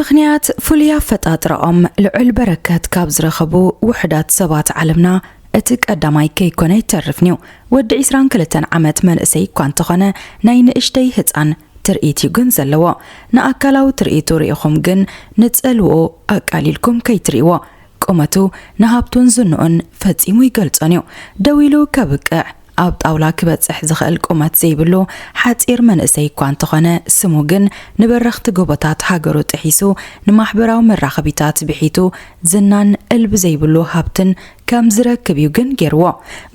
ምኽንያት ፍሉይ ኣፈጣጥራኦም ልዑል በረከት ካብ ዝረኸቡ ውሑዳት ሰባት ዓለምና እቲ ቀዳማይ ከይኮነ ኣይተርፍን'ዩ። ወዲ ዒስራን ክልተን ዓመት መንእሰይ እኳ እንተኾነ ናይ ንእሽተይ ህፃን ትርኢት እዩ ግን ዘለዎ። ንኣካላዊ ትርኢቱ ርኢኹም ግን ንፀልውኡ ኣቃሊልኩም ከይትርእይዎ። ቁመቱ ንሃብቱን ዝንኡን ፈጺሙ ይገልጾን እዩ። ደው ኢሉ ከብቅዕ ኣብ ጣውላ ክበጽሕ ዝኽእል ቁመት ዘይብሉ ሓጺር መንእሰይ እኳ እንተኾነ፣ ስሙ ግን ንበረኽቲ ጎቦታት ሃገሩ ጥሒሱ ንማሕበራዊ መራኸቢታት ብሒቱ ዝናን እልቢ ዘይብሉ ሃብትን ከም ዝረክብ እዩ ግን ገይርዎ።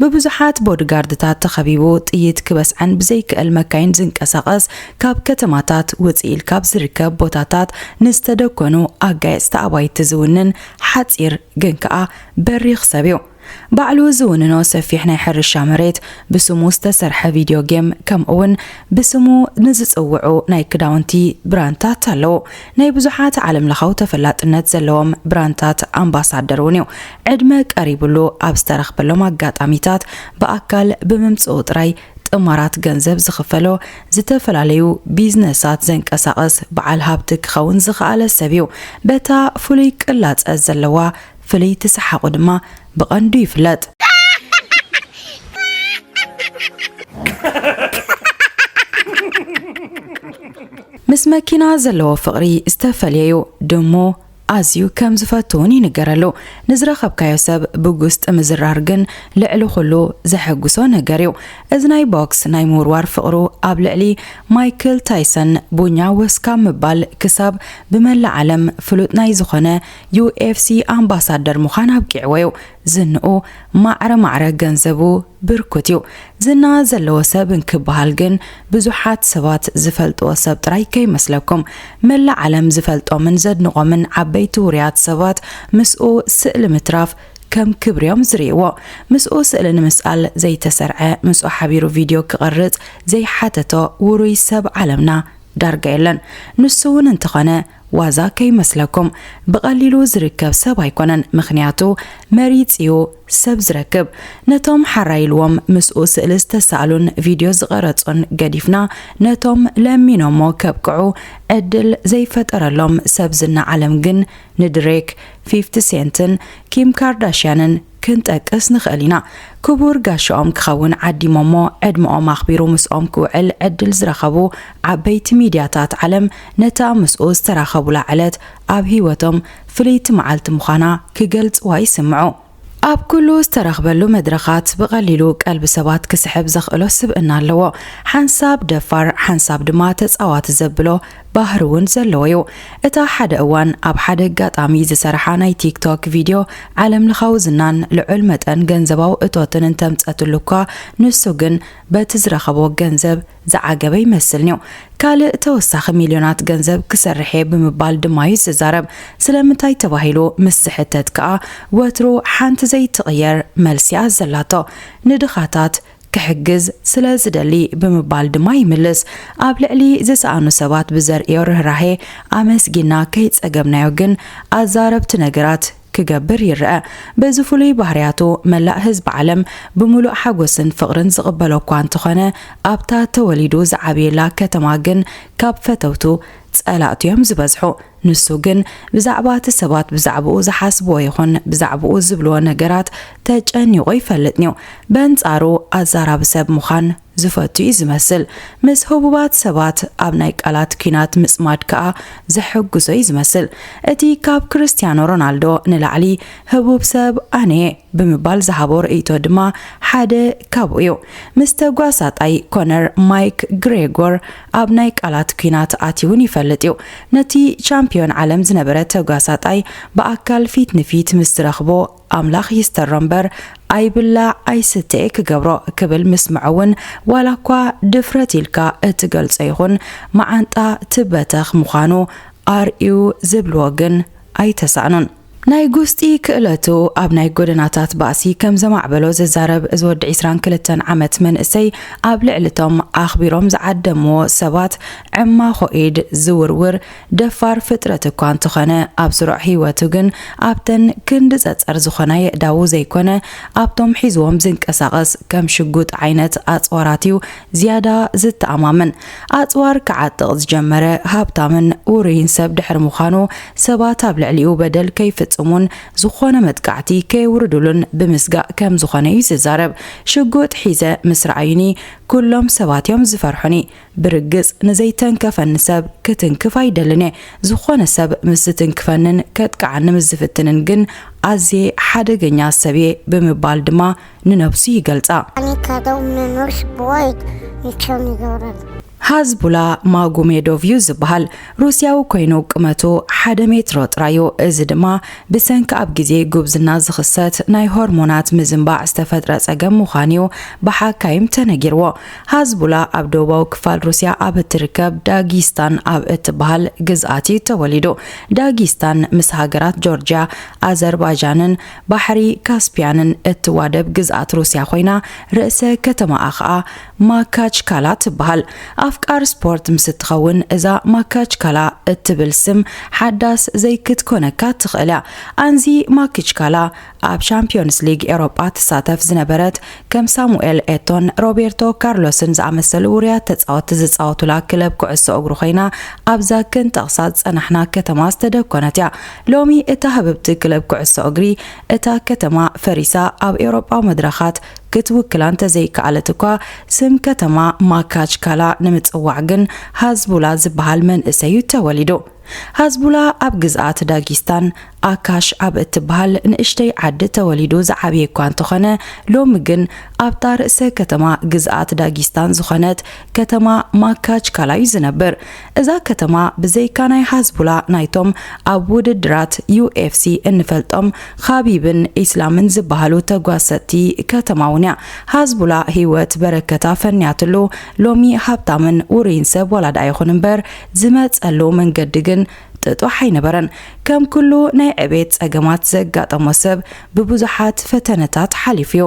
ብብዙሓት ቦዲጋርድታት ተኸቢቡ ጥይት ክበስዐን ብዘይክእል መካይን ዝንቀሳቐስ፣ ካብ ከተማታት ውጽእ ኢልካ ኣብ ዝርከብ ቦታታት ንዝተደኮኑ ኣጋየጽቲ ኣባይቲ ዝውንን ሓጺር ግን ከኣ በሪኽ ሰብ እዩ። ባዕሉ ዝውንኖ ሰፊሕ ናይ ሕርሻ መሬት፣ ብስሙ ዝተሰርሐ ቪድዮ ጌም፣ ከምኡ'ውን ብስሙ ንዝጽውዑ ናይ ክዳውንቲ ብራንታት ኣለዉ። ናይ ብዙሓት ዓለምለኻዊ ተፈላጥነት ዘለዎም ብራንታት ኣምባሳደር እውን እዩ። ዕድመ ቀሪቡሉ ኣብ ዝተረኽበሎም ኣጋጣሚታት ብኣካል ብምምጽኡ ጥራይ ጥማራት ገንዘብ ዝኽፈሎ ዝተፈላለዩ ቢዝነሳት ዘንቀሳቕስ በዓል ሃብቲ ክኸውን ዝኸኣለ ሰብ እዩ። በታ ፍሉይ ቅላጸ ዘለዋ ፍልይቲ ሰሓቑ ድማ ብቐንዱ ይፍለጥ። ምስ መኪና ዘለዎ ፍቕሪ ዝተፈልየ እዩ። ድሙ ኣዝዩ ከም ዝፈቱ እውን ይንገረሉ። ንዝረኸብካዮ ሰብ ብጉስጢ ምዝራር ግን ልዕሊ ኩሉ ዘሐጉሶ ነገር እዩ። እዚ ናይ ቦክስ ናይ ምውርዋር ፍቕሩ ኣብ ልዕሊ ማይክል ታይሰን ቡኛ ወስካ ምባል ክሳብ ብመላእ ዓለም ፍሉጥ ናይ ዝኾነ ዩ ኤፍ ሲ ኣምባሳደር ምዃን ኣብቂዕዎ እዩ። ዝንኡ ማዕረ ማዕረ ገንዘቡ ብርኩት እዩ። ዝና ዘለዎ ሰብ እንክበሃል ግን ብዙሓት ሰባት ዝፈልጥዎ ሰብ ጥራይ ከይመስለኩም። መላእ ዓለም ዝፈልጦምን ዘድንቖምን ዓበይቲ ውሩያት ሰባት ምስኡ ስእሊ ምትራፍ ከም ክብሪ እዮም ዝርእይዎ። ምስኡ ስእሊ ንምስኣል ዘይተሰርዐ፣ ምስኡ ሓቢሩ ቪድዮ ክቐርጽ ዘይሓተቶ ውሩይ ሰብ ዓለምና ዳርጋ የለን። ንሱ እውን እንተኾነ ዋዛ ከይመስለኩም፣ ብቐሊሉ ዝርከብ ሰብ ኣይኮነን። ምኽንያቱ መሪጽ እዩ ሰብ ዝረክብ። ነቶም ሓራይ ኢልዎም ምስኡ ስእሊ ዝተሳእሉን ቪድዮ ዝቐረጹን ገዲፍና፣ ነቶም ለሚኖሞ ከብቅዑ ዕድል ዘይፈጠረሎም ሰብ ዝና ዓለም ግን ንድሬክ፣ ፊፍቲ ሴንትን ኪም ካርዳሽያንን ክንጠቅስ ንኽእል ኢና። ክቡር ጋሻኦም ክኸውን ዓዲሞሞ ዕድመኦም ኣኽቢሩ ምስኦም ክውዕል ዕድል ዝረኸቡ ዓበይቲ ሚድያታት ዓለም ነታ ምስኡ ዝተራኸቡላ ዕለት ኣብ ህይወቶም ፍልይቲ መዓልቲ ምዃና ክገልጽዋ ይስምዑ። ኣብ ኩሉ ዝተረኽበሉ መድረኻት ብቐሊሉ ቀልቢ ሰባት ክስሕብ ዘኽእሎ ስብእና ኣለዎ። ሓንሳብ ደፋር፣ ሓንሳብ ድማ ተጻዋቲ ዘብሎ ባህሪ እውን ዘለዎ እዩ። እታ ሓደ እዋን ኣብ ሓደ ኣጋጣሚ ዝሰርሓ ናይ ቲክቶክ ቪድዮ ዓለምለኻዊ ዝናን ልዑል መጠን ገንዘባዊ እቶትን እንተምጸትሉ እኳ፣ ንሱ ግን በቲ ዝረኸቦ ገንዘብ ዝዓገበ ይመስልን'ዩ። ካልእ ተወሳኺ ሚልዮናት ገንዘብ ክሰርሕ እየ ብምባል ድማ እዩ ዝዛረብ። ስለምንታይ ተባሂሉ ምስ ዝሕተት ከኣ፣ ወትሩ ሓንቲ ዘይትቕየር መልሲ እያ ዘላቶ። ንድኻታት ክሕግዝ ስለ ዝደሊ ብምባል ድማ ይምልስ። ኣብ ልዕሊ ዝሰኣኑ ሰባት ብዘርእዮ ርህራሄ ኣመስጊና ከይጸገብናዮ ግን ኣዛረብቲ ነገራት ክገብር ይረአ። በዚ ፍሉይ ባህርያቱ መላእ ህዝቢ ዓለም ብምሉእ ሓጎስን ፍቕርን ዝቕበሎ እኳ እንተኾነ፣ ኣብታ ተወሊዱ ዝዓብየላ ከተማ ግን ካብ ፈተውቱ ጸላእቱ እዮም ዝበዝሑ። ንሱ ግን ብዛዕባ እቲ ሰባት ብዛዕባኡ ዝሓስብዎ ይኹን ብዛዕባኡ ዝብልዎ ነገራት ተጨኒቑ ኣይፈልጥን'ዩ። በንጻሩ ኣዛራቢ ሰብ ምዃን ዝፈቱ እዩ ዝመስል። ምስ ህቡባት ሰባት ኣብ ናይ ቃላት ኲናት ምጽማድ ከኣ ዘሐጉሶ እዩ ዝመስል። እቲ ካብ ክርስትያኖ ሮናልዶ ንላዕሊ ህቡብ ሰብ ኣነ'የ ብምባል ዝሃቦ ርእይቶ ድማ ሓደ ካብኡ እዩ። ምስ ተጓሳጣይ ኮነር ማይክ ግሬጎር ኣብ ናይ ቃላት ኲናት ኣትዩ እውን ይፈልጥ እዩ። ነቲ ቻምፕዮን ዓለም ዝነበረ ተጓሳጣይ ብኣካል ፊት ንፊት ምስ ዝረኽቦ፣ ኣምላኽ ይስተሮ እምበር ኣይብላዕ ኣይስተ እየ ክገብሮ ክብል ምስምዑ እውን፣ ዋላ እኳ ድፍረት ኢልካ እትገልጾ ይኹን መዓንጣ ትበተኽ ምዃኑ ኣርእዩ ዝብልዎ ግን ኣይተሳእኑን። ናይ ጉስጢ ክእለቱ ኣብ ናይ ጎደናታት ባእሲ ከም ዘማዕበሎ ዝዛረብ እዚ ወዲ ዒስራን ክልተን ዓመት መንእሰይ፣ ኣብ ልዕሊ እቶም ኣኽቢሮም ዝዓደምዎ ሰባት ዕማኾ ኢድ ዝውርውር ደፋር ፍጥረት እኳ እንተኾነ፣ ኣብ ስሩዕ ህይወቱ ግን ኣብተን ክንዲ ጸጸር ዝኾና የእዳዉ ዘይኮነ፣ ኣብቶም ሒዝዎም ዝንቀሳቐስ ከም ሽጉጥ ዓይነት ኣጽዋራት እዩ ዝያዳ ዝተኣማመን። ኣጽዋር ክዓጥቕ ዝጀመረ ሃብታምን ውሩይን ሰብ ድሕሪ ምዃኑ፣ ሰባት ኣብ ልዕሊኡ በደል ከይፍጽሙን ዝኾነ መጥቃዕቲ ከየውርዱሉን ብምስጋእ ከም ዝኾነ እዩ ዝዛረብ። ሽጉጥ ሒዘ ምስ ረኣዩኒ፣ ኩሎም ሰባት እዮም ዝፈርሑኒ። ብርግጽ ንዘይተንከፈኒ ሰብ ክትንክፍ ኣይደልን እየ። ዝኾነ ሰብ ምስ ዝትንክፈንን ከጥቅዓኒ ምስ ዝፍትንን ግን ኣዝየ ሓደገኛ ሰብ እየ ብምባል ድማ ንነብሱ ይገልጻ። Ani kada umne noš bojt i čelni zavrad. ሃዝቡላ ማጉሜዶቭ እዩ ዝበሃል። ሩስያዊ ኮይኑ ቁመቱ ሓደ ሜትሮ ጥራይ እዩ። እዚ ድማ ብሰንኪ ኣብ ግዜ ጉብዝና ዝኽሰት ናይ ሆርሞናት ምዝንባዕ ዝተፈጥረ ጸገም ምዃኑ እዩ ብሓካይም ተነጊርዎ። ሃዝቡላ ኣብ ደቡባዊ ክፋል ሩስያ ኣብ እትርከብ ዳጊስታን ኣብ እትበሃል ግዝኣት እዩ ተወሊዱ። ዳጊስታን ምስ ሃገራት ጆርጅያ፣ ኣዘርባይጃንን ባሕሪ ካስፒያንን እትዋደብ ግዝኣት ሩስያ ኮይና፣ ርእሰ ከተማኣ ኸኣ ማካችካላ ትበሃል። ኣፍቃር ስፖርት ምስ እትኸውን፣ እዛ ማካችካላ እትብል ስም ሓዳስ ዘይክትኮነካ ትኽእል እያ። ኣንዚ ማኪችካላ ኣብ ሻምፒዮንስ ሊግ ኤውሮጳ ትሳተፍ ዝነበረት፣ ከም ሳሙኤል ኤቶን ሮቤርቶ ካርሎስን ዝኣመሰሉ ውሩያት ተጻወትቲ ዝጻወቱላ ክለብ ኩዕሶ እግሪ ኮይና፣ ኣብዛ ክንጠቕሳ ዝጸናሕና ከተማ ዝተደኮነት እያ። ሎሚ እታ ህብብቲ ክለብ ኩዕሶ እግሪ እታ ከተማ ፈሪሳ ኣብ ኤውሮጳዊ መድረኻት ክትውክላ እንተዘይከኣለት እኳ፣ ስም ከተማ ማካችካላ ንምጽዋዕ ግን ሃዝቡላ ዝበሃል መንእሰይ እዩ ተወሊዱ። ሃዝቡላ ኣብ ግዝኣት ዳጊስታን ኣካሽ ኣብ እትበሃል ንእሽተይ ዓዲ ተወሊዱ ዝዓብየ እኳ እንተኾነ፣ ሎሚ ግን ኣብታ ርእሰ ከተማ ግዝኣት ዳጊስታን ዝኾነት ከተማ ማካችካላ እዩ ዝነብር። እዛ ከተማ ብዘይካ ናይ ሃዝቡላ ናይቶም ኣብ ውድድራት ዩ ኤፍ ሲ እንፈልጦም ኻቢብን ኢስላምን ዝበሃሉ ተጓሰጥቲ ከተማ እውን እያ። ሃዝቡላ ህይወት በረከታ ፈንያትሉ፣ ሎሚ ሃብታምን ውሩይን ሰብ ዋላ ደኣ ይኹን እምበር፣ ዝመጸሉ መንገዲ ግን ጥጡሕ ኣይነበረን። ከም ኩሉ ናይ ዕቤት ጸገማት ዘጋጠሞ ሰብ፣ ብብዙሓት ፈተነታት ሓሊፉ እዩ።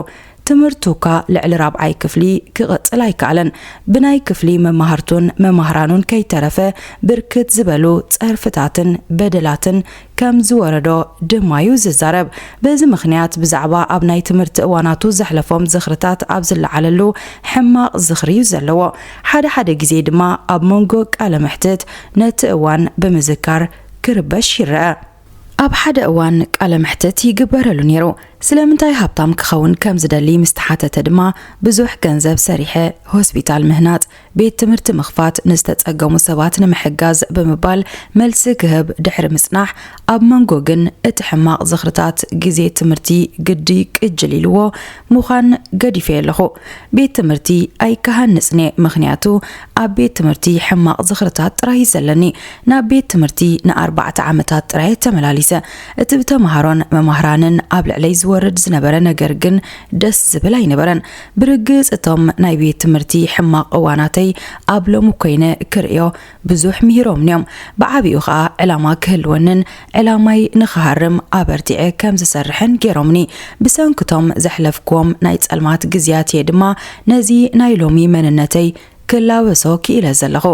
ትምህርቱ እኳ ልዕሊ ራብዓይ ክፍሊ ክቕጽል ኣይከኣለን። ብናይ ክፍሊ መማህርቱን መማህራኑን ከይተረፈ ብርክት ዝበሉ ጸርፍታትን በደላትን ከም ዝወረዶ ድማ እዩ ዝዛረብ። በዚ ምኽንያት ብዛዕባ ኣብ ናይ ትምህርቲ እዋናቱ ዘሕለፎም ዝኽርታት ኣብ ዝለዓለሉ ሕማቕ ዝኽሪ እዩ ዘለዎ። ሓደ ሓደ ግዜ ድማ ኣብ መንጎ ቃለ መሕትት ነቲ እዋን ብምዝካር ክርበሽ ይረአ። ኣብ ሓደ እዋን ቃለ መሕትት ይግበረሉ ነይሩ። ስለምንታይ ሃብታም ክኸውን ከም ዝደሊ ምስ ተሓተተ ድማ፣ ብዙሕ ገንዘብ ሰሪሐ ሆስፒታል ምህናጽ፣ ቤት ትምህርቲ ምኽፋት፣ ንዝተጸገሙ ሰባት ንምሕጋዝ ብምባል መልሲ ክህብ ድሕሪ ምጽናሕ፣ ኣብ መንጎ ግን እቲ ሕማቕ ዝኽርታት ግዜ ትምህርቲ ግዲ ቅጅል ኢልዎ ምዃን ገዲፈ ኣለኹ። ቤት ትምህርቲ ኣይከሃንጽን እየ፣ ምኽንያቱ ኣብ ቤት ትምህርቲ ሕማቕ ዝኽርታት ጥራይ እዩ ዘለኒ። ናብ ቤት ትምህርቲ ንኣርባዕተ ዓመታት ጥራይ እየ ተመላሊሰ። እቲ ብተምሃሮን መማህራንን ኣብ ልዕለይ ዝወርድ ዝነበረ ነገር ግን ደስ ዝብል ኣይነበረን። ብርግጽ እቶም ናይ ቤት ትምህርቲ ሕማቕ እዋናተይ ኣብ ሎሚ ኮይነ ክርእዮ ብዙሕ ምሂሮምኒ እዮም። ብዓቢኡ ኸኣ ዕላማ ክህልወንን ዕላማይ ንኽሃርም ኣበርቲዐ ከም ዝሰርሕን ገይሮምኒ። ብሰንክቶም ዘሕለፍክዎም ናይ ጸልማት ግዝያት እየ ድማ ነዚ ናይ ሎሚ መንነተይ ክላበሶ ክኢለ ዘለኹ።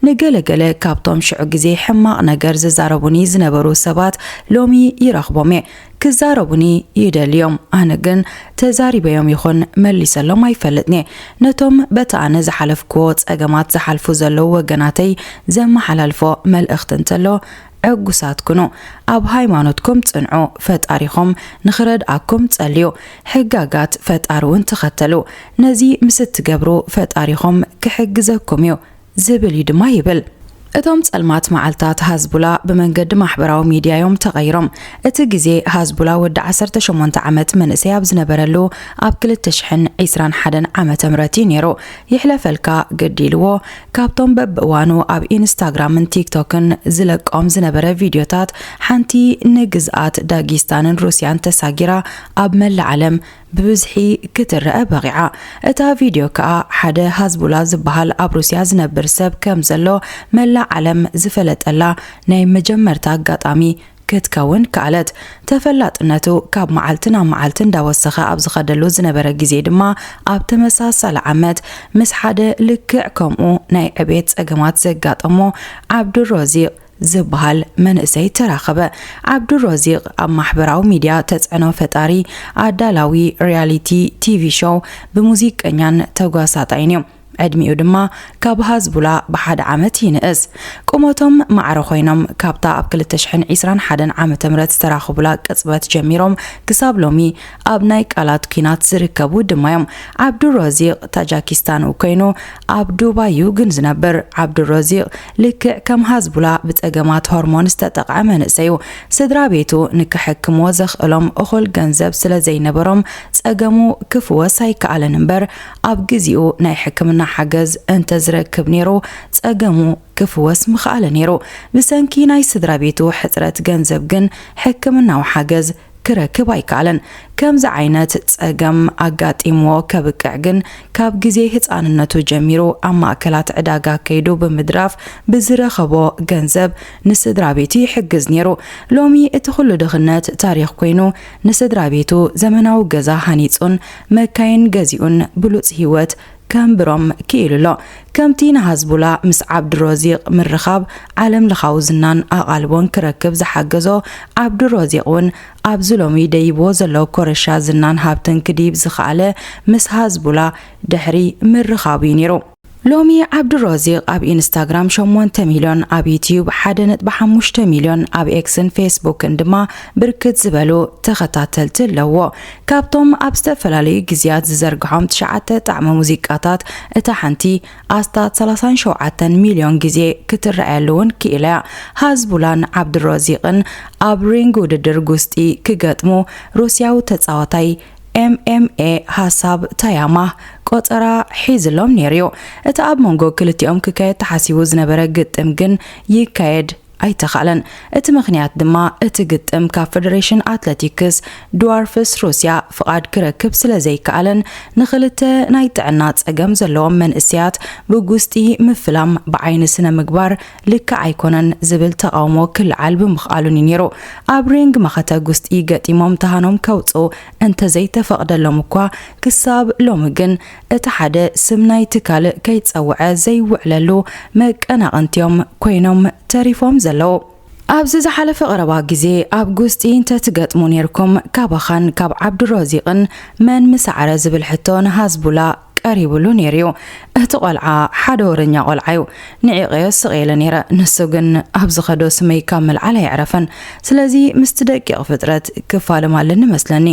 ንገለ ገለ ካብቶም ሽዑ ግዜ ሕማቕ ነገር ዝዛረቡኒ ዝነበሩ ሰባት ሎሚ ይረኽቦም እየ። ክዛረቡኒ ይደልዮም። ኣነ ግን ተዛሪበዮም ይኹን መሊሰሎም ኣይፈልጥን እየ። ነቶም በቲ ኣነ ዝሓለፍክዎ ጸገማት ዝሓልፉ ዘለዉ ወገናተይ ዘመሓላልፎ መልእኽቲ እንተሎ፣ ዕጉሳት ኩኑ። ኣብ ሃይማኖትኩም ጽንዑ፣ ፈጣሪኹም ንኽረድኣኩም ጸልዩ፣ ሕጋጋት ፈጣሪ እውን ተኸተሉ። ነዚ ምስ እትገብሩ ፈጣሪኹም ክሕግዘኩም እዩ ዝብል እዩ ድማ ይብል። እቶም ጸልማት መዓልታት ሃዝቡላ ብመንገዲ ማሕበራዊ ሚድያ እዮም ተቐይሮም። እቲ ግዜ ሃዝቡላ ወዲ ዓሰርተ ሸሞንተ ዓመት መንእሰይ ኣብ ዝነበረሉ ኣብ ክልተ ሽሕን ዕስራን ሓደን ዓመተ ምህረት እዩ ነይሩ። ይሕለፈልካ ግዲ ኢልዎ ካብቶም በብእዋኑ ኣብ ኢንስታግራምን ቲክቶክን ዝለቆም ዝነበረ ቪድዮታት ሓንቲ ንግዝኣት ዳጊስታንን ሩስያን ተሳጊራ ኣብ መላእ ዓለም ብብዝሒ ክትረአ በቒዓ። እታ ቪድዮ ከኣ ሓደ ሃዝቡላ ዝበሃል ኣብ ሩስያ ዝነብር ሰብ ከም ዘሎ መላእ ዓለም ዝፈለጠላ ናይ መጀመርታ ኣጋጣሚ ክትከውን ከኣለት። ተፈላጥነቱ ካብ መዓልቲ ናብ መዓልቲ እንዳወሰኸ ኣብ ዝኸደሉ ዝነበረ ግዜ ድማ፣ ኣብ ተመሳሳሊ ዓመት ምስ ሓደ ልክዕ ከምኡ ናይ ዕቤት ጸገማት ዘጋጠሞ ዓብዱሮዚቕ ዝበሃል መንእሰይ ተራኸበ። ዓብዱሮዚቕ ኣብ ማሕበራዊ ሚድያ ተጽዕኖ ፈጣሪ፣ ኣዳላዊ ሪያሊቲ ቲቪ ሾው፣ ብሙዚቀኛን ተጓሳጣይን እዩ። ዕድሚኡ ድማ ካብ ሃዝቡላ ብሓደ ዓመት ይንእስ። ቁመቶም ማዕረ ኮይኖም፣ ካብታ ኣብ ክልተ ሽሕን ዕስራን ሓደን ዓመተ ምህረት ዝተራኸቡላ ቅጽበት ጀሚሮም ክሳብ ሎሚ ኣብ ናይ ቃላት ኲናት ዝርከቡ ድማ እዮም። ዓብዱሮዚቕ ታጃኪስታንዊ ኮይኑ፣ ኣብ ዱባይ እዩ ግን ዝነብር። ዓብዱሮዚቕ ልክዕ ከም ሃዝቡላ ብጸገማት ሆርሞን ዝተጠቕዐ መንእሰይ እዩ። ስድራ ቤቱ ንክሕክምዎ ዘኽእሎም እኹል ገንዘብ ስለ ዘይነበሮም፣ ጸገሙ ክፍወስ ኣይከኣለን እምበር፣ ኣብ ግዜኡ ናይ ሕክምና ሓገዝ እንተ ዝረክብ ነይሩ፣ ጸገሙ ክፍወስ ምኽኣለ ነይሩ። ብሰንኪ ናይ ስድራ ቤቱ ሕጽረት ገንዘብ ግን፣ ሕክምናዊ ሓገዝ ክረክብ ኣይከኣለን። ከምዚ ዓይነት ጸገም ኣጋጢምዎ ከብቅዕ ግን፣ ካብ ግዜ ህጻንነቱ ጀሚሩ ኣብ ማእከላት ዕዳጋ ከይዱ ብምድራፍ ብዝረኸቦ ገንዘብ ንስድራ ቤቱ ይሕግዝ ነይሩ። ሎሚ እቲ ኩሉ ድኽነት ታሪኽ ኮይኑ፣ ንስድራ ቤቱ ዘመናዊ ገዛ ሃኒጹን መካይን ገዚኡን ብሉጽ ህይወት ከንብሮም ክኢሉ ኣሎ። ከምቲ ንሃዝቡላ ምስ ዓብዱሮዚቕ ምርኻብ ዓለም ለኻዊ ዝናን ኣቓልቦን ክረክብ ዝሓገዞ፣ ዓብዱሮዚቕ እውን ኣብዚ ሎሚ ደይብዎ ዘሎ ኮረሻ ዝናን ሃብትን ክድይብ ዝኸኣለ ምስ ሃዝቡላ ድሕሪ ምርኻቡ እዩ ነይሩ። ሎሚ ዓብዱሮዚቕ ኣብ ኢንስታግራም ሸሞንተ ሚልዮን፣ ኣብ ዩትዩብ ሓደ ነጥቢ ሓሙሽተ ሚልዮን፣ ኣብ ኤክስን ፌስቡክን ድማ ብርክት ዝበሉ ተኸታተልቲ ኣለዎ። ካብቶም ኣብ ዝተፈላለዩ ግዜያት ዝዘርግሖም ትሽዓተ ጣዕመ ሙዚቃታት፣ እታ ሓንቲ ኣስታት ሰላሳን ሸውዓተን ሚልዮን ግዜ ክትረኣየሉ እውን ክኢላ እያ። ሃዝቡላን ዓብዱሮዚቕን ኣብ ሪንግ ውድድር ጉስጢ ክገጥሙ፣ ሩስያዊ ተጻዋታይ ኤምኤምኤ ሃሳብ ታያማ ቆጸራ ሒዝሎም ነይሩ እዩ። እቲ ኣብ መንጎ ክልቲኦም ክካየድ ተሓሲቡ ዝነበረ ግጥም ግን ይካየድ ኣይተኻእለን። እቲ ምኽንያት ድማ፣ እቲ ግጥም ካብ ፈደሬሽን ኣትለቲክስ ድዋርፍስ ሩስያ ፍቓድ ክረክብ ስለ ዘይከኣለን፣ ንኽልተ ናይ ጥዕና ጸገም ዘለዎም መንእሰያት ብጉስጢ ምፍላም ብዓይኒ ስነ ምግባር ልክዕ ኣይኮነን ዝብል ተቓውሞ ክለዓል ብምኽኣሉን እዩ ነይሩ። ኣብ ሪንግ መኸተ ጉስጢ ገጢሞም ተሃኖም ከውጽኡ እንተዘይተፈቕደሎም እኳ፣ ክሳብ ሎሚ ግን እቲ ሓደ ስም ናይቲ ካልእ ከይጸውዐ ዘይውዕለሉ መቀናቕንቲዮም ኮይኖም ተሪፎም ዘለዉ። ኣብዚ ዝሓለፈ ቀረባ ግዜ ኣብ ጉስጢ እንተትገጥሙ ኔርኩም፣ ካባኻን ካብ ዓብዱሮዚቕን መን ምሳዕረ ዝብል ሕቶ ንሃዝቡላ ቀሪቡሉ ኔሩ እዩ። እቲ ቆልዓ ሓደ ወረኛ ቆልዓ እዩ። ንዒቐዮ ስቕ ኢለ ኔረ። ንሱ ግን ኣብ ዝኸዶ ስመይ ካብ ምልዓል ኣየዕረፈን። ስለዚ ምስቲ ደቂቕ ፍጥረት ክፋለም ኣለኒ መስለኒ።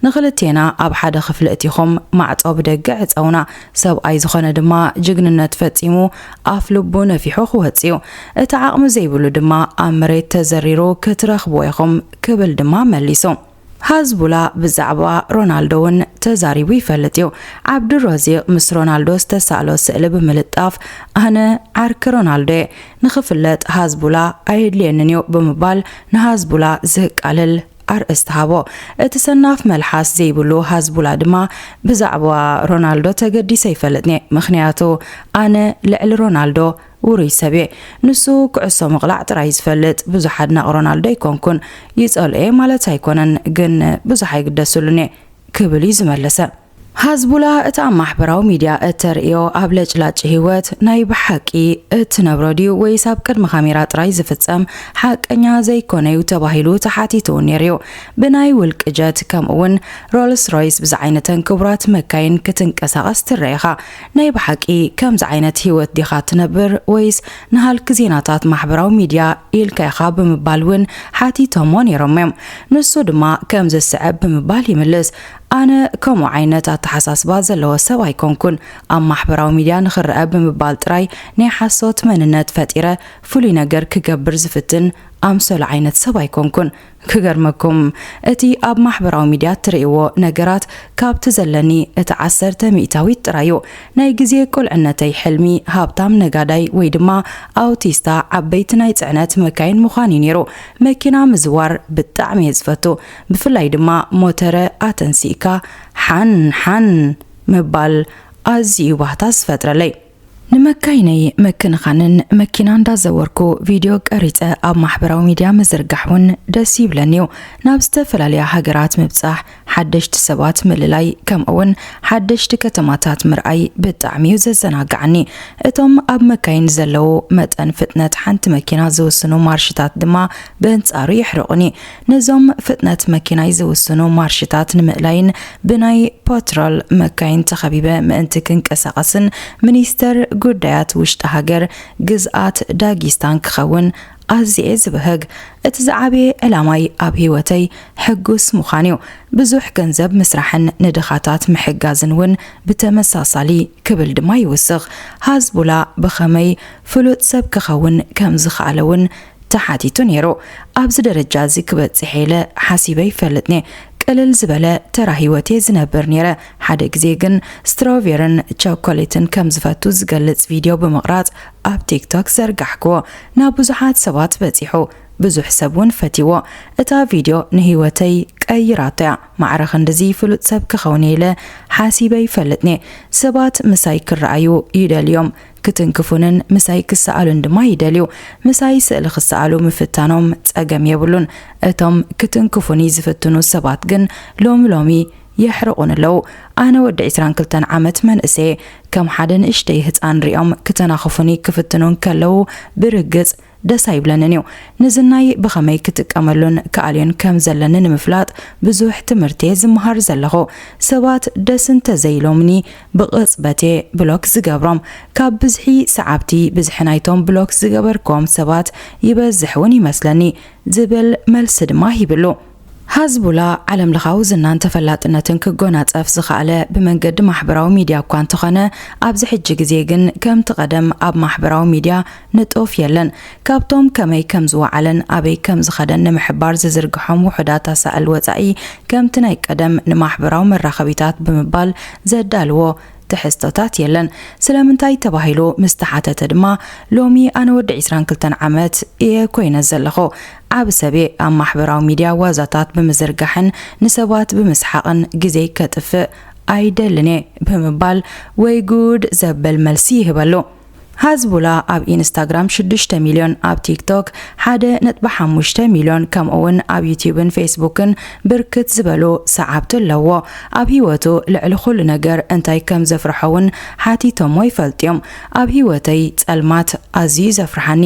ንኽልቴና ኣብ ሓደ ክፍሊ እቲኹም ማዕጾ ብደገ ዕጸውና። ሰብኣይ ዝኾነ ድማ ጅግንነት ፈጺሙ ኣፍ ልቡ ነፊሑ ክወጽእ እዩ። እቲ ዓቕሚ ዘይብሉ ድማ ኣብ መሬት ተዘሪሩ ክትረኽብዎ ኢኹም ክብል ድማ መሊሱ። ሃዝቡላ ብዛዕባ ሮናልዶ እውን ተዛሪቡ ይፈልጥ እዩ። ዓብዱረዚቕ ምስ ሮናልዶ ዝተሳእሎ ስእሊ ብምልጣፍ፣ ኣነ ዓርኪ ሮናልዶ እየ፣ ንኽፍለጥ ሃዝቡላ ኣየድልየንን እዩ ብምባል ንሃዝቡላ ዘቃልል ኣርእስቲ ሃቦ። እቲ ሰናፍ መልሓስ ዘይብሉ ሃዝቡላ ድማ፣ ብዛዕባ ሮናልዶ ተገዲሰ ኣይፈልጥን እየ፣ ምኽንያቱ ኣነ ልዕሊ ሮናልዶ ውሩይ ሰብ እየ። ንሱ ኩዕሶ ምቕላዕ ጥራይ ዝፈልጥ። ብዙሕ ኣድናቒ ሮናልዶ ኣይኮንኩን። ይጸልኦ እየ ማለት ኣይኮነን፣ ግን ብዙሕ ኣይግደስሉን እየ ክብል እዩ ዝመለሰ። ሃዝቡላ እቲ ኣብ ማሕበራዊ ሚድያ እተርእዮ ኣብ ለጭላጭ ህይወት ናይ ብሓቂ እትነብሮ ድዩ ወይስ ኣብ ቅድሚ ካሜራ ጥራይ ዝፍጸም ሓቀኛ ዘይኮነ'ዩ ተባሂሉ ተሓቲቱ እውን ነይሩ እዩ። ብናይ ውልቂ ጀት ከምኡ እውን ሮልስ ሮይስ ብዝዓይነተን ክቡራት መካይን ክትንቀሳቐስ ትረአ ኢኻ። ናይ ብሓቂ ከምዚ ዓይነት ህይወት ዲኻ ትነብር ወይስ ንሃልኪ ዜናታት ማሕበራዊ ሚድያ ኢልካ ኢኻ ብምባል እውን ሓቲቶሞ ነይሮም እዮም። ንሱ ድማ ከም ዝስዕብ ብምባል ይምልስ። ኣነ ከምኡ ዓይነት ኣተሓሳስባ ዘለዎ ሰብ ኣይኮንኩን። ኣብ ማሕበራዊ ሚድያ ንኽረአ ብምባል ጥራይ ናይ ሓሶት መንነት ፈጢረ ፍሉይ ነገር ክገብር ዝፍትን ኣምሰሉ ዓይነት ሰብ ኣይኮንኩን። ክገርመኩም፣ እቲ ኣብ ማሕበራዊ ሚድያ እትርእይዎ ነገራት ካብቲ ዘለኒ እቲ ዓሰርተ ሚእታዊት ጥራይ እዩ። ናይ ግዜ ቁልዕነተይ ሕልሚ ሃብታም ነጋዳይ ወይ ድማ ኣውቲስታ ዓበይቲ ናይ ጽዕነት መካይን ምዃን እዩ ነይሩ። መኪና ምዝዋር ብጣዕሚ እየ ዝፈቱ። ብፍላይ ድማ ሞተረ ኣተንሲእካ ሓን ሓን ምባል ኣዝዩ እዩ ባህታ ዝፈጥረለይ። ንመካይነይ ምክንኻንን መኪና እንዳዘወርኩ ቪድዮ ቀሪጸ ኣብ ማሕበራዊ ሚድያ ምዝርጋሕ እውን ደስ ይብለኒ እዩ። ናብ ዝተፈላለያ ሃገራት ምብጻሕ፣ ሓደሽቲ ሰባት ምልላይ፣ ከምኡ እውን ሓደሽቲ ከተማታት ምርኣይ ብጣዕሚ እዩ ዘዘናግዓኒ። እቶም ኣብ መካይን ዘለዉ መጠን ፍጥነት ሓንቲ መኪና ዝውስኑ ማርሽታት ድማ ብእንጻሩ የሕርቑኒ። ነዞም ፍጥነት መኪናይ ዝውስኑ ማርሽታት ንምእላይን ብናይ ፓትሮል መካይን ተኸቢበ ምእንቲ ክንቀሳቐስን ሚኒስተር ጉዳያት ውሽጢ ሃገር ግዝኣት ዳጊስታን ክኸውን ኣዝየ ዝብህግ። እቲ ዝዓበየ ዕላማይ ኣብ ህይወተይ ሕጉስ ምዃን እዩ። ብዙሕ ገንዘብ ምስራሕን ንድኻታት ምሕጋዝን እውን ብተመሳሳሊ ክብል ድማ ይውስኽ። ሃዝቡላ ብኸመይ ፍሉጥ ሰብ ክኸውን ከም ዝኸኣለ እውን ተሓቲቱ ነይሩ። ኣብዚ ደረጃ እዚ ክበጽሕ ኢለ ሓሲበ ይፈልጥኒ። ቅልል ዝበለ ተራ ህይወት እየ ዝነብር ነይረ። ሓደ ግዜ ግን ስትሮቬርን ቸኮሌትን ከም ዝፈቱ ዝገልጽ ቪድዮ ብምቕራጽ ኣብ ቲክቶክ ዘርጋሕክዎ። ናብ ብዙሓት ሰባት በጺሑ። ብዙሕ ሰብ እውን ፈትይዎ። እታ ቪድዮ ንህይወተይ ቀይራቶ እያ። ማዕረ ክንድዚ ፍሉጥ ሰብ ክኸውን ኢለ ሓሲበ ይፈልጥኒ። ሰባት ምሳይ ክረኣዩ ይደልዮም። ክትንክፉንን ምሳይ ክሰኣሉን ድማ ይደልዩ። ምሳይ ስእሊ ክሰኣሉ ምፍታኖም ጸገም የብሉን። እቶም ክትንክፉኒ ዝፍትኑ ሰባት ግን ሎሚ ሎሚ የሕርቑኒ ኣለዉ። ኣነ ወዲ ዕስራን ክልተን ዓመት መንእሰየ። ከም ሓደ ንእሽተይ ህጻን ሪኦም ክተናኽፉኒ ክፍትኑ እንከለዉ ብርግጽ ደስ ኣይብለንን እዩ። ንዝናይ ብኸመይ ክጥቀመሉን ክኣልዮን ከም ዘለኒ ንምፍላጥ ብዙሕ ትምህርቲ እየ ዝመሃር ዘለኹ። ሰባት ደስ እንተዘይኢሎምኒ ብቕጽበት እየ ብሎክ ዝገብሮም። ካብ ብዝሒ ሰዓብቲ ብዝሒ ናይቶም ብሎክ ዝገበርክዎም ሰባት ይበዝሕ እውን ይመስለኒ ዝብል መልሲ ድማ ሂብሉ። ሃዝቡላ ዓለምለኻዊ ዝናን ተፈላጥነትን ክጎናጸፍ ዝኸኣለ ብመንገዲ ማሕበራዊ ሚድያ እኳ እንተኾነ፣ ኣብዚ ሕጂ ግዜ ግን ከምቲ ቀደም ኣብ ማሕበራዊ ሚድያ ንጡፍ የለን። ካብቶም ከመይ ከም ዝወዓለን ኣበይ ከም ዝኸደን ንምሕባር ዝዝርግሖም ውሑዳት ኣሳእል ወጻኢ፣ ከምቲ ናይ ቀደም ንማሕበራዊ መራኸቢታት ብምባል ዘዳልዎ ትሕዝቶታት የለን። ስለምንታይ ተባሂሉ ምስ ተሓተተ ድማ፣ ሎሚ ኣነ ወዲ ዕስራን ክልተን ዓመት እየ ኮይነ ዘለኹ። ዓቢ ሰብ እየ። ኣብ ማሕበራዊ ሚድያ ዋዛታት ብምዝርጋሕን ንሰባት ብምስሓቕን ግዜይ ከጥፍእ ኣይደልን እየ ብምባል ወይ ጉድ ዘብል መልሲ ይህበሉ። ሃዝቡላ ኣብ ኢንስታግራም ሽዱሽተ ሚልዮን፣ ኣብ ቲክቶክ ሓደ ነጥቢ ሓሙሽተ ሚልዮን፣ ከምኡ እውን ኣብ ዩትዩብን ፌስቡክን ብርክት ዝበሉ ሰዓብቲ ኣለዎ። ኣብ ህይወቱ ልዕሊ ኩሉ ነገር እንታይ ከም ዘፍርሖ እውን ሓቲቶሞ ይፈልጡ እዮም። ኣብ ህይወተይ ጸልማት ኣዝዩ ዘፍርሓኒ።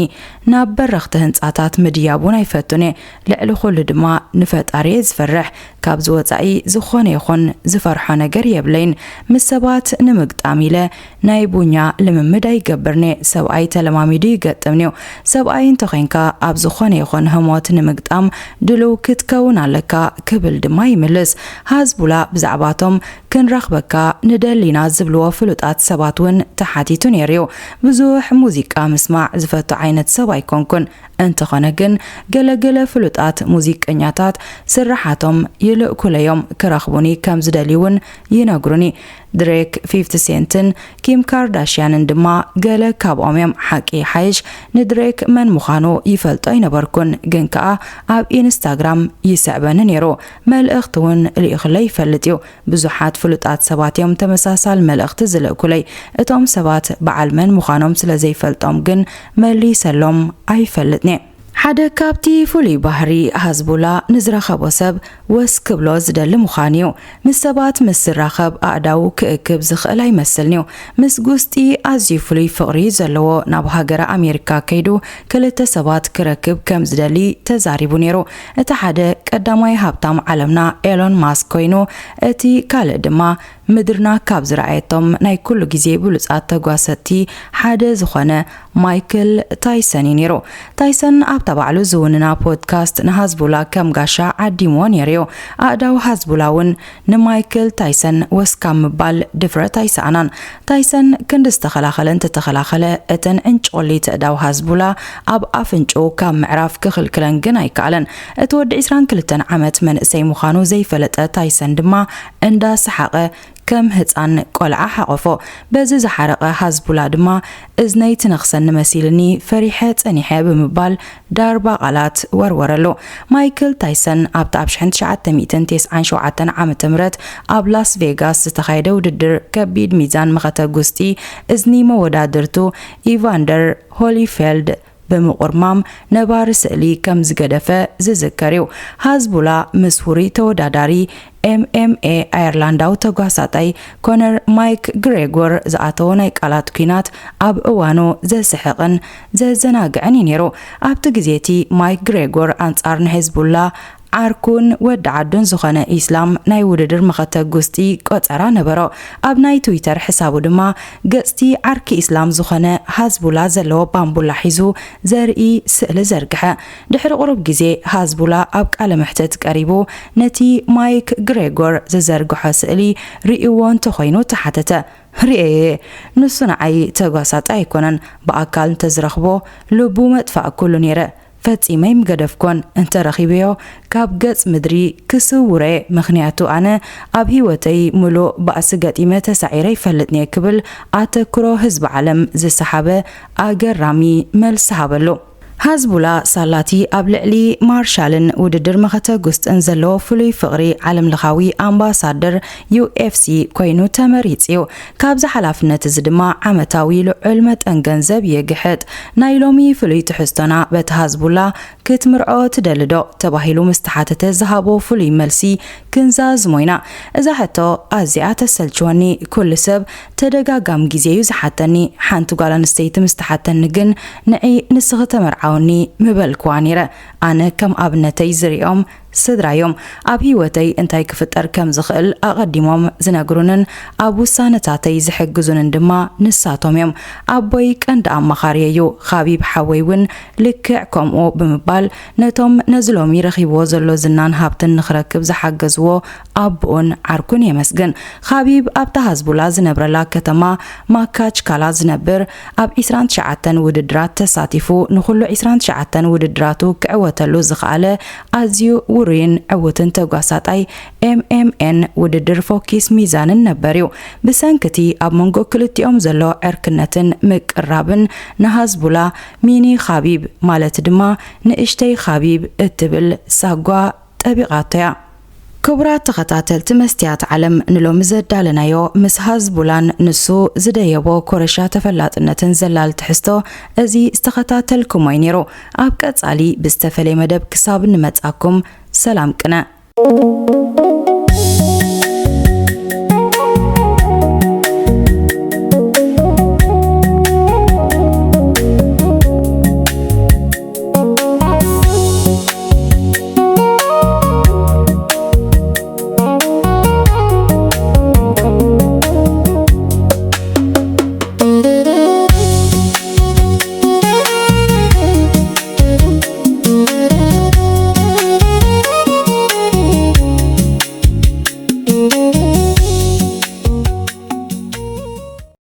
ናብ በረኽቲ ህንጻታት ምድያብ እውን ኣይፈቱን እየ። ልዕሊ ኩሉ ድማ ንፈጣሪ እየ ዝፈርሕ። ካብዚ ወጻኢ ዝኾነ ይኹን ዝፈርሖ ነገር የብለይን። ምስ ሰባት ንምግጣም ኢለ ናይ ቡኛ ልምምድ ኣይገብርን'የ። ሰብኣይ ተለማሚዱ ይገጥምን'ዩ። ሰብኣይ እንተኾይንካ ኣብ ዝኾነ ይኹን ህሞት ንምግጣም ድሉው ክትከውን ኣለካ ክብል ድማ ይምልስ። ሃዝቡላ ብዛዕባቶም ክንረኽበካ ንደሊና ዝብልዎ ፍሉጣት ሰባት እውን ተሓቲቱ ነይሩ'ዩ። ብዙሕ ሙዚቃ ምስማዕ ዝፈቱ ዓይነት ሰብ ኣይኮንኩን። እንተኾነ ግን ገለገለ ፍሉጣት ሙዚቀኛታት ስርሓቶም ይልእኩለዮም ክረኽቡኒ ከም ዝደልዩ እውን ይነግሩኒ። ድሬክ፣ ፊፍቲ ሴንትን ኪም ካርዳሽያንን ድማ ገለ ካብኦም እዮም። ሓቂ ይሓይሽ ንድሬክ መን ምዃኑ ይፈልጦ ኣይነበርኩን፣ ግን ከኣ ኣብ ኢንስታግራም ይስዕበኒ ነይሩ። መልእኽቲ እውን ልኢኹለይ ይፈልጥ እዩ። ብዙሓት ፍሉጣት ሰባት እዮም ተመሳሳል መልእኽቲ ዝልእኩለይ። እቶም ሰባት በዓል መን ምዃኖም ስለ ዘይፈልጦም ግን መሊሰሎም ኣይፈልጥን'የ። ሓደ ካብቲ ፍሉይ ባህሪ ሃዝቡላ ንዝረኸቦ ሰብ ወስ ክብሎ ዝደሊ ምዃኑ'ዩ። ምስ ሰባት ምስ ዝራኸብ ኣእዳዉ ክእክብ ዝኽእል ኣይመስልን'ዩ። ምስ ጉስጢ ኣዝዩ ፍሉይ ፍቕሪ ዘለዎ ናብ ሃገረ ኣሜሪካ ከይዱ ክልተ ሰባት ክረክብ ከም ዝደሊ ተዛሪቡ ነይሩ። እቲ ሓደ ቀዳማይ ሃብታም ዓለምና ኤሎን ማስክ ኮይኑ፣ እቲ ካልእ ድማ ምድርና ካብ ዝረኣየቶም ናይ ኩሉ ግዜ ብሉጻት ተጓሰጥቲ ሓደ ዝኾነ ማይክል ታይሰን እዩ ነይሩ። ታይሰን ኣብታ ባዕሉ ዝውንና ፖድካስት ንሃዝቡላ ከም ጋሻ ዓዲምዎ ነይሩ እዩ። ኣእዳው ሃዝቡላ እውን ንማይክል ታይሰን ወስካም ምባል ድፍረት ኣይሰኣናን። ታይሰን ክንዲ ዝተኸላኸለ እንተተኸላኸለ፣ እተን ዕንጭቑሊት ኣእዳው ሃዝቡላ ኣብ ኣፍንጭኡ ካብ ምዕራፍ ክኽልክለን ግን ኣይከኣለን። እቲ ወዲ ዕስራን ክልተን ዓመት መንእሰይ ምዃኑ ዘይፈለጠ ታይሰን ድማ እንዳሰሓቐ ከም ህጻን ቆልዓ ሓቆፎ። በዚ ዝሓረቐ ሀዝቡላ ድማ፣ "እዝነይ ትነኽሰኒ መሲልኒ፣ ፈሪሐ ጸኒሐ" ብምባል ዳርባ ቃላት ወርወረሉ። ማይክል ታይሰን ኣብቲ ኣብ ሽሕን ትሽዓተ ሚእትን ተስዓን ሸውዓተን ዓመተ ምህረት ኣብ ላስ ቬጋስ ዝተኻየደ ውድድር ከቢድ ሚዛን መኸተ ጉስጢ እዝኒ መወዳድርቱ ኢቫንደር ሆሊፌልድ ብምቑርማም ነባሪ ስእሊ ከም ዝገደፈ ዝዝከር እዩ። ሀዝቡላ ምስ ውሩይ ተወዳዳሪ ኤም ኤም ኤ ኣየርላንዳዊ ተጓሳጣይ ኮነር ማይክ ግሬጎር ዝኣተዎ ናይ ቃላት ኲናት ኣብ እዋኑ ዘስሕቕን ዘዘናግዕን እዩ ነይሩ። ኣብቲ ግዜ እቲ ማይክ ግሬጎር ኣንጻር ንሕዝቡላ ዓርኩን ወዲ ዓዱን ዝኾነ ኢስላም ናይ ውድድር መኸተ ጉስጢ ቆጸራ ነበሮ። ኣብ ናይ ትዊተር ሕሳቡ ድማ ገጽቲ ዓርኪ ኢስላም ዝኾነ ሀዝቡላ ዘለዎ ባምቡላ ሒዙ ዘርኢ ስእሊ ዘርግሐ። ድሕሪ ቁሩብ ግዜ ሀዝቡላ ኣብ ቃለ መሕትት ቀሪቡ ነቲ ማይክ ግሬጎር ዝዘርግሖ ስእሊ ርእይዎ እንተኾይኑ ተሓተተ። ርእየየ፣ ንሱ ንዓይ ተጓሳጣይ ኣይኮነን፣ ብኣካል እንተዝረኽቦ ልቡ መጥፋእኩሉ ነይረ። ፈጺመ ኣይምገደፍኮን፣ እንተረኺበዮ ካብ ገጽ ምድሪ ክስውሮ እየ፣ ምኽንያቱ ኣነ ኣብ ህይወተይ ምሉእ ባእሲ ገጢመ ተሳዒረ ኣይፈልጥን እየ ክብል ኣተክሮ ህዝቢ ዓለም ዝሰሓበ ኣገራሚ መልሲ ሃበሉ። ሀዝቡላ ሳላቲ ኣብ ልዕሊ ማርሻልን ውድድር መኸተ ጉስጥን ዘለዎ ፍሉይ ፍቕሪ ዓለምለኻዊ ኣምባሳደር ዩ ኤፍ ሲ ኮይኑ ተመሪጹ እዩ። ካብዚ ሓላፍነት እዚ ድማ ዓመታዊ ልዑል መጠን ገንዘብ ይግሕጥ። ናይ ሎሚ ፍሉይ ትሕዝቶና በቲ ሀዝቡላ ክትምርዖ ትደሊ ዶ ተባሂሉ ምስ ተሓተተ ዝሃቦ ፍሉይ መልሲ ክንዛዝሞ ኢና። እዛ ሕቶ ኣዝያ ተሰልችወኒ። ኩሉ ሰብ ተደጋጋሚ ግዜ እዩ ዝሓተኒ። ሓንቲ ጓል ኣንስተይቲ ምስ ትሓተኒ ግን ንዒ ንስኺ ተመርዓውኒ ምበልክዋ ነይረ። ኣነ ከም ኣብነተይ ዝሪኦም ስድራ እዮም። ኣብ ህይወተይ እንታይ ክፍጠር ከም ዝኽእል ኣቐዲሞም ዝነግሩንን ኣብ ውሳነታተይ ዝሕግዙንን ድማ ንሳቶም እዮም። ኣቦይ ቀንዲ ኣማኻሪ እዩ። ኻቢብ ሓወይ እውን ልክዕ ከምኡ ብምባል ነቶም ነዚ ሎሚ ረኺብዎ ዘሎ ዝናን ሃብትን ንኽረክብ ዝሓገዝዎ ኣቦኡን ዓርኩን የመስግን። ኻቢብ ኣብታ ሀዝቡላ ዝነብረላ ከተማ ማካችካላ ዝነብር፣ ኣብ ዒስራን ትሽዓተን ውድድራት ተሳቲፉ፣ ንኹሉ ዒስራን ትሽዓተን ውድድራቱ ክዕወተሉ ዝኸኣለ ኣዝዩ ውሩይን ዕዉትን ተጓሳጣይ ኤም ኤም ኤን ውድድር ፎኪስ ሚዛንን ነበር እዩ። ብሰንኪ እቲ ኣብ መንጎ ክልቲኦም ዘሎ ዕርክነትን ምቅርራብን ንሃዝቡላ ሚኒ ኻቢብ፣ ማለት ድማ ንእሽተይ ኻቢብ እትብል ሳጓ ጠቢቓቶ እያ። ክቡራት ተኸታተልቲ መስትያት ዓለም፣ ንሎሚ ዘዳለናዮ ምስ ሃዝቡላን ንሱ ዝደየቦ ኮረሻ ተፈላጥነትን ዘላል ትሕዝቶ እዚ ዝተኸታተልኩሞ እዩ ነይሩ። ኣብ ቀጻሊ ብዝተፈለየ መደብ ክሳብ ንመጻኩም፣ ሰላም ቅነ።